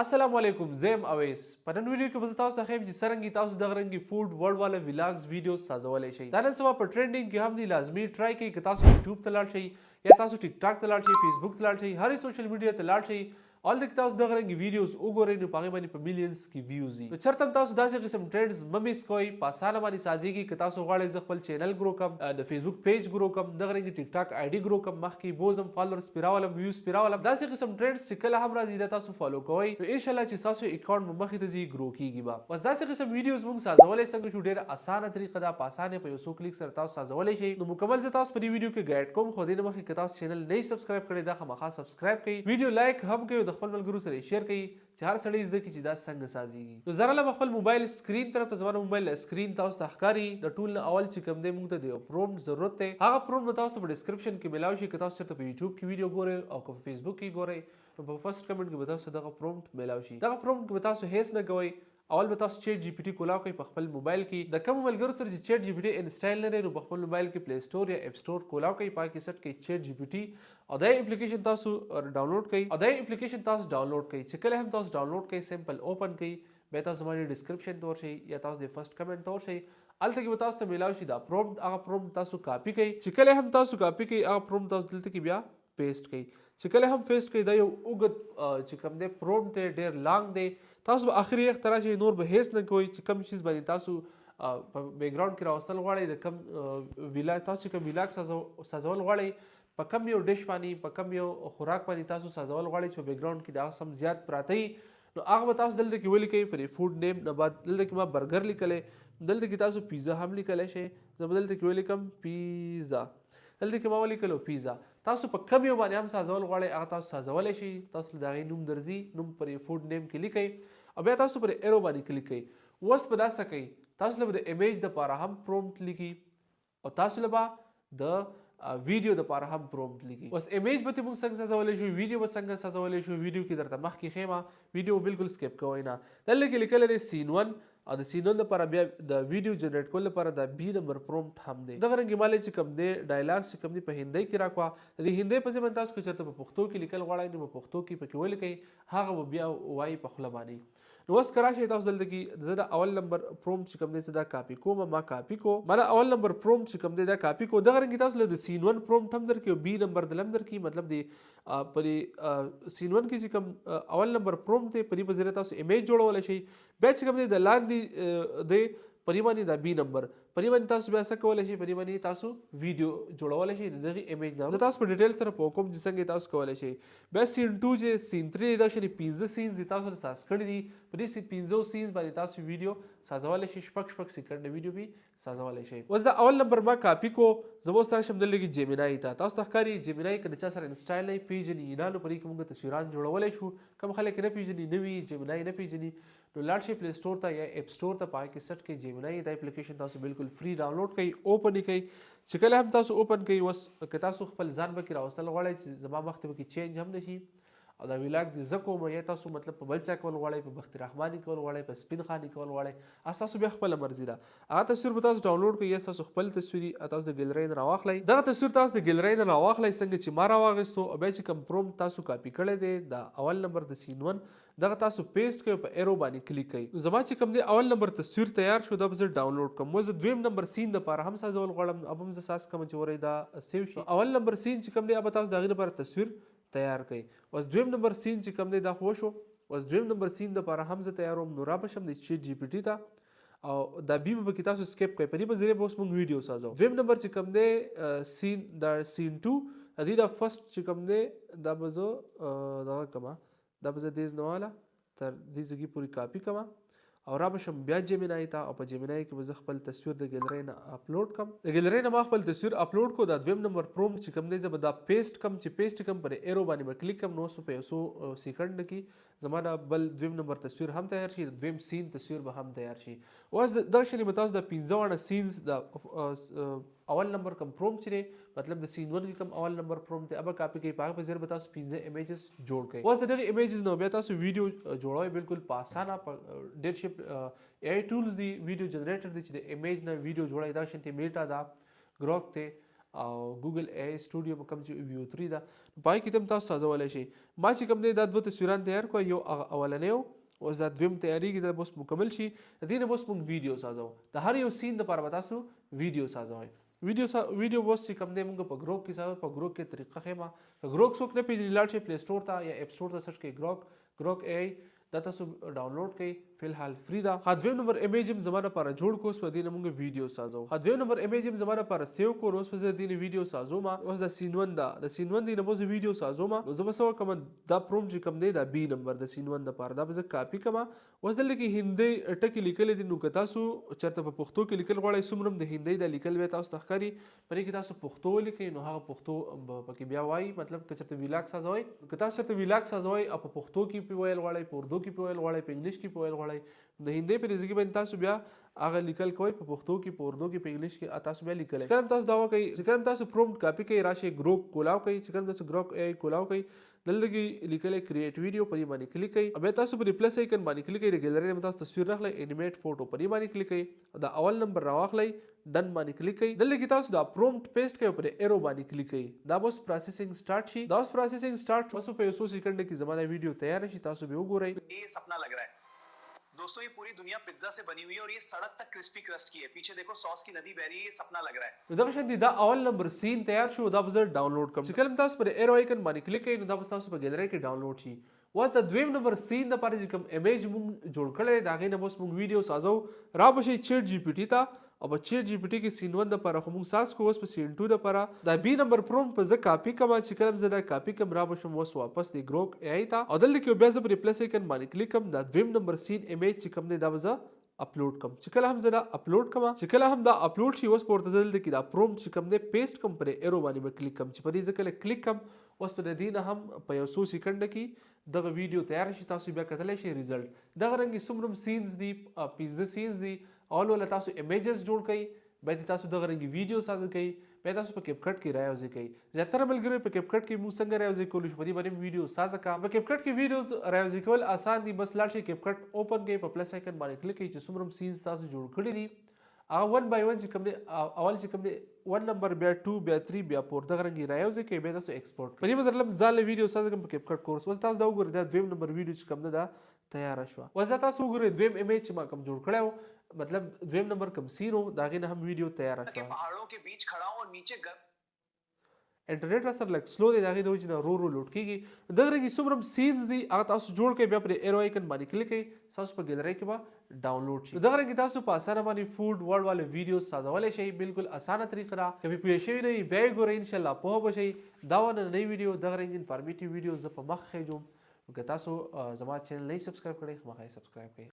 السلام علیکم، زه یم اویس. په نن ویډیو کې به زه تاسو ته ښیم چې څرنګه تاسو دغه رنګي فوډ ورلډ والا ویلاګز ویډیوز سازولی شئ. دا نن سبا په ټرینډینګ کې هم دي، لازمي ټرای کړئ. که تاسو یوټیوب ته لاړ شئ یا تاسو ټیک ټاک ته لاړ شئ، فیسبوک ته لاړ شئ، هرې سوشل میډیا ته لاړ شئ، هلته کې تاسو دغه رنګ ویډیوز وګورئ نو په هغې باندې په میلینز کې ویوز وي. نو چېرته هم تاسو داسې قسم ټرینډز مه میس کوئ، په اسانه باندې سازیږي. که تاسو غواړئ زه خپل چینل ګرو کم، د فیسبوک پیج ګرو کم، دغه رنګ ټیک ټاک آی ډي ګرو کم، مخکې بوزم، فالورز پرې راولم، ویوز پرې راولم، داسې قسم ټرینډز چې کله هم راځي دا تاسو فالو کوئ نو انشاءالله چې ستاسو اکاونټ به مخې ته ځي، ګرو کیږي به. بس داسې قسم ویډیوز موږ سازولی څنګه شو؟ ډېره اسانه طریقه ده، په اسانه په یو څو کلیک سره تاسو سازولی شئ. نو مکمل زه تاسو په دې ویډیو کې ګایډ کوم، خو دې نه مخکې که تاسو چینل نه سبسکرایب کړئ، دا خامخا سبسکرایب کړئ، ویډیو لایک هم کړئ او د خپل ملګرو سره یې شیر کړئ چې هر سړی زده کړي چې دا څنګه سازیږي. نو زه راغلم خپل موبایل سکرین طرف ته. زما د موبایل سکرین تاسو ته ښکاري. د ټول نه اول چې کوم دی، موږ ته د یو پرومپټ ضرورت دی. هغه پرومپټ به تاسو په ډیسکرپشن کې ملاو شي. که تاسو چېرته په یوټیوب کې ویډیو ګورئ او که په فیسبوک کې ګورئ نو په فرست کمنټ کې به تاسو دغه پرومپټ ملاو شي. دغه پرومپټ کې به تاسو هیڅ نه کوئ. اول به تاسو چیټ جی پی ټي کولاو کوئ په خپل موبایل کې. د کوم ملګرو سره چې چیټ جی پی ټي انسټال نه دی نو په خپل موبایل کې پلی سټور یا اپ سټور کولاو کوئ، په هغه کې سرچ کړئ چیټ جی پی ټي او دا اپلیکیشن تاسو ډاونلوډ کړئ. او دا اپلیکیشن تاسو ډاونلوډ کړئ، چې کله هم تاسو ډاونلوډ کړئ، سمپل اوپن کړئ، بیا تاسو زما ډیسکرپشن ته ورشئ یا تاسو د فرست کمنټ ته ورشئ، هلته کې به تاسو ته میلاو شي دا پرومپټ. هغه پرومپټ تاسو کاپي کړئ. چې کله هم تاسو کاپي کړئ، هغه پرومپټ تاسو دلته کې بیا پیسټ کړئ. چې کله هم پیسټ کړئ، دا یو اوږد چې کوم دی پرومپټ دی، ډیر لانګ دی. تاسو به اخري وخت راشئ، نور به هیڅ نه کوئ. چې کوم چیز باندې تاسو په بیکګراوند کې راوستل غواړئ، د کوم ویلا تاسو کوم ویلاګ سازول غواړئ، په کوم یو ډش باندې، په کوم یو خوراک باندې تاسو سازول غواړئ چې په بیکګراوند کې دا سم زیات پراته وي، نو هغه به تاسو دلته کې ولیکئ. پر فوډ نیم نه بعد دلته کې ما برګر لیکلی، دلته کې تاسو پیزا هم لیکلی شئ. زه به دلته کې ولیکم پیزا. دلته کې ما ولیکلو پیزا. تاسو په کوم یو باندې هم سازول غواړئ، هغه تاسو سازولی شئ. تاسو د هغې نوم درځي، نوم پر فوډ نیم کې لیکئ او بیا تاسو پر ایرو باندې کلیک کړئ. اوس به دا څه کوي؟ تاسو له به د امیج دپاره هم پرومپټ لیکي او تاسو له به د ویډیو د پاره هم پرومپټ لیکي. اوس امیج به موږ څنګه سازولی شو، ویډیو به څنګه سازولی شو؟ ویډیو کې درته مخکې ښیم، ویډیو بالکل سکیپ کوئ نه. دلته کې لیکلی دی سین 1 او د سین 1 لپاره بیا د ویډیو جنریټ کول لپاره د بی نمبر پرومپټ هم دی. دغه رنګ مالې چې کوم دی ډایلاګ چې کوم دی په هندۍ کې راکوه. د دې هندۍ په ځای باندې تاسو که چېرته په پښتو کې لیکل غواړئ نو په پښتو کې پکې ولیکئ، هغه به بیا وایي په خوله باندې. نو اوس که راشئ تاسو دلته کې، زه د اول نمبر پرومپټ چې کوم دی زه دا کاپي کوم. ما کاپي کو، ما د اول نمبر پرومپټ چې کوم دی دا کاپي کو. دغه رنګ تاسو له د سین 1 پرومپټ هم درکړي او بی نمبر دلم درکړي. مطلب دی په دې سین 1 کې چې کوم اول نمبر پرومپټ دی، په دې په ذریعه تاسو امیج جوړولی شئ. بیا چې کوم دی د لاندې دی، په دې باندې د بی نمبر، په دې باندې تاسو بیا څه کولی شئ؟ په دې باندې تاسو ویډیو جوړولی شئ. د دغې امیج نه زه تاسو په ډیټیل سره پوه کوم چې څنګه تاسو کولی شئ. بیا سین 2 چې سین 3، دا شنې 5 سینز دي تاسو له ساز کړي دي. په دې 5 سینز باندې تاسو ویډیو سازولی شئ، شپږ شپږ سیکنډ ویډیو به سازولی شئ. اوس دا اول نمبر ما کاپي کو. زه به اوس راشم دلته کې جیمینای ته. تاسو ته ښکاري جیمینای، که د چا سره انسټال نه پیژني نه، نو په دې کې موږ تصویران جوړولی شو. کوم خلک نه پیژني، نوي جیمینای نه پیژني، نو لاړ شئ پلی سټور ته یا اپ سټور ته، په هغه کې سرچ کړئ جیمینای. دا اپلیکیشن تاسو بالکل فری ډاونلوډ کړئ، اوپن یې کړئ. چې کله هم تاسو اوپن کړئ، اوس که تاسو خپل ځان پکې راوستل غواړئ چې زما مخ ته پکې چینج هم نشي او دا ویلاګ دې زه کوم، یا تاسو مطلب په بل چا کول غواړئ، په بخت رحماني کول غواړئ، په سپین خاني کول غواړئ، تاسو بیا خپله مرضي ده. هغه تصویر به تاسو ډاونلوډ کړئ یا تاسو خپل تصویر تاسو د ګیلرۍ نه راواخلئ. دغه تصویر تاسو د ګیلرۍ نه راواخلئ څنګه چې ما راواخیستو او بیا چې کوم پرومپټ تاسو کاپي کړی دی، دا اول نمبر د سین 1، دغه تاسو پیسټ کړئ، په ایرو باندې کلیک کړئ. نو زما چې کوم دی اول نمبر تصویر تیار شو، دا به زه ډاونلوډ کوم. اوس زه دویم نمبر سین دپاره هم سازول غواړم، اب هم زه ساز کوم چې ورئ دا سیو شي. اول نمبر سین چې کوم دی، اب تاسو د هغې لپاره تصویر تیار کړئ. اوس دویم نمبر سین چې کوم دی، دا خو وشو. اوس دویم نمبر سین دپاره هم زه تیاروم. نو را به شم د چیټ جی پی ټي ته او دا بی به پکې تاسو سکیپ کړئ، په دې په ذریعه به اوس موږ ویډیو سازو. دویم نمبر چې کوم دی سین، دا سین 2، د دې دا فرست چې کوم دی، دا به زه دغه کومه، دا به زه دې نه واله تر دې ځای پورې کاپي کوم او را به شم بیا جیمینای ته او په جیمینای کې به زه خپل تصویر د ګیلرۍ نه اپلوډ کم. د ګیلرۍ نه ما خپل تصویر اپلوډ کو. دا دویم نمبر پرومپټ چې کوم دی، زه به دا پیسټ کم. چې پیسټ کم، پر ایرو باندې به کلیک کم، نو اوس په یو څو سیکنډ کې زما دا بل دویم نمبر تصویر هم تیار شي، دویم سین تصویر به هم تیار شي. اوس دغه شی به تاسو د 5 واړه سینز د اول نمبر کوم پرومپټ چې دی، مطلب د سین 1 کې کوم اول نمبر پرومپټ دی، ابه کاپي کوي، په هغه په ذریعه به تاسو 5 امیجز جوړ کړئ. اوس د دغه امیجز نو بیا تاسو ویډیو جوړوئ بالکل په اسانه. په ډېر شي ای آی ټولز دي، ویډیو جنریټر دي چې د امیج نه ویډیو جوړوي. دا شانتې میټا ده، ګروک دی. او ګوګل ای آی سټوډیو په کوم چې ویو 3 ده، نو په هغې کې هم تاسو سازولی شئ. ما چې کوم دی دا دوه تصویران تیار کړو، یو هغه اولنی و، اوس دا دویم تیاریږي، دا به اوس مکمل شي. د دې نه به اوس موږ ویډیو سازو. د هر یو سین دپاره به تاسو ویډیو سازوئ. ویډیو به اوس چې کوم دی موږ په ګروک کې سازو. په ګروک کې طریقه ښیم. که ګروک څوک نه پېژني، لاړ شئ پلی سټور ته یا اپ سټور ته، سرچ کړئ ګروک ای آی، دا تاسو ډاونلوډ کړئ، فلحال فری ده. ها، دویم نمبر امیج هم زما لپاره جوړ کو، اوس په دې نه موږ ویډیو سازو. ها، دویم نمبر امیج هم زما لپاره سیو کو، نو اوس به زه دې نه ویډیو سازوم. اوس دا سین 1 ده، د سین 1 دې نه به زه ویډیو سازوم. نو زه به څه وکړم؟ دا پرومپټ چې کوم دی، دا بی نمبر د سین 1 دپاره، دا به زه کاپي کړم. اوس دلته کې هندۍ ټکي لیکلي دي، نو که تاسو چېرته په پښتو کې لیکل غواړئ، څومره هم د هندۍ دا لیکل بیا تاسو ته ښکاري، په دې کې تاسو پښتو ولیکئ، نو هغه پښتو به پکې بیا وایي. مطلب که چېرته ویلاګ سازوئ، که تاسو چېرته ویلاګ سازوئ او په پښتو کې پې ویل غواړئ، په اردو کې پې ویل غواړئ، په انګلیش کې پې ویل غواړئ، د هندۍ په دې ځای باندې تاسو بیا هغه لیکل کوئ، په پښتو کې، په اردو کې، په انګلیش کې تاسو بیا لیکلی. کله تاسو دا وکړئ، چې کله تاسو پرومپټ کاپي کوئ، راشئ ګروک کولاو کوئ. چې کله تاسو ګروک ای کولاو کوئ، دلته کې لیکلی کریټ ویډیو، په دې باندې کلیک کړئ، او بیا تاسو په دې پلس آیکن باندې کلیک کړئ. د ګیلري نه تاسو تصویر راخلئ، انیمیټ فوټو، په دې باندې کلیک کړئ، دا اول نمبر راواخلئ، ډن باندې کلیک کړئ. دلته کې تاسو دا پرومپټ پیسټ کړئ او په دې ایرو باندې کلیک کړئ. دا به اوس پروسیسینګ سٹارټ شي. دا اوس پروسیسینګ سٹارټ، اوس په یو څو سیکنډ کې زما دا ویډیو تیار شي، تاسو به وګورئ. ये सपना लग रहा है दोस्तों. ये पूरी दुनिया पिज्जा से बनी हुई है और ये सड़क तक क्रिस्पी क्रस्ट की है. पीछे देखो, सॉस की नदी बह रही है. ये सपना लग रहा है. نو دغه شان دی، دا اول نمبر سین تیار شو، دا به زه ډاونلوډ کړم. چې کله تاسو پر ایرو آیکن باندې کلیک کړئ، نو دا به تاسو په ګیلری کې ډاونلوډ شي. اوس د دویم نمبر سین دپاره چې کوم امیج مونږ جوړ کړی دی، د هغې نه به اوس مونږ ویډیو سازو. را به شئ چیټ جی پي ټي ته، او په چیټ جی پي ټي کې سین 1 دپاره خو مونږ ساز کوو، اوس په سین 2 دپاره دا بی نمبر پرومپټ به زه کاپي کړم. چې کله زه دا کاپي کړم، را به شم اوس واپس د ګروک ای آی ته، او دلته کې بیا زه پر پلس آیکن باندې کلیک کړم. دا دویم نمبر سین امیج چې کوم دی، دا به زه اپلوډ کم. چې کله هم زه دا اپلوډ کم، چې کله هم دا اپلوډ شي، اوس په ورته زه دلته کې دا پرومپټ چې کوم دی پیسټ کم، پر ایرو باندې به کلیک کم. چې په دې زه کله کلیک کم، اوس په دې نه هم په یو څو سیکنډ کې دغه ویډیو تیار شي، تاسو بیا کتلی شئ ریزلټ. دغه رنګې څومره هم سینز دي، 5 سینز دي. اول ولا تاسو امیجز جوړ کړئ، بیا دې تاسو دغه رنګې ویډیو سازه کړئ، بیا تاسو په کیپ کټ کې رايوځي کوي. زیاتره ملګري په کیپ کټ کې موږ څنګه رايوځي کولی شو، په دې باندې ویډیو سازه کا. په کیپ کټ کې ویډیوز رايوځي کول اسان دي. بس لاړ شئ کیپ کټ اوپن کړئ، په پلس آیکن باندې کلیک کړئ. چې څومره هم سینز تاسو جوړ کړي دي، هغه 1 بای 1 چې کوم دی، اول چې کوم دی 1 نمبر، بیا 2، بیا 3، بیا 4، دغه رنګې رايوځي کوي، بیا تاسو ایکسپورټ. په دې به درلم ځان له ویډیو سازه کوم په کیپ کټ کورس. اوس تاسو دا وګورئ، دا دویم نمبر ویډیو چې کوم ده دا تیاره شوه. اوس دا تاسو وګورئ، دویم امیج چې ما کوم جوړ کړی و، مطلب دویم نمبر کوم سین و، د هغې نه هم ویډیو تیاره के شوه. पहाड़ों के बीच खड़ा हूं और नीचे गर्म انټرنیټ را سره لږ سلو دی، د هغې د وجې نه رو رو لوډ کېږي. دغه رنګې څومره هم سینز دي، هغه تاسو جوړ کړئ، بیا پرې ایرو آیکن باندې کلیک کړئ، ستاسو په ګیلرۍ کې به ډاونلوډ شي. دغه رنګې تاسو په اسانه باندې فوډ ورلډ والے ویډیو سازولی شئ، بالکل اسانه طریقه ده. که پوه شوي نه یئ، بیا یې ګورئ، انشاءالله پوه به شئ. دا وه نننۍ ویډیو. دغه رنګ انفارمیټیو ویډیو زه په مخ خېژوم. نو که تاسو زما چینل نه یئ سبسکرایب کړئ، خامخا یې سبسکرایب کړئ.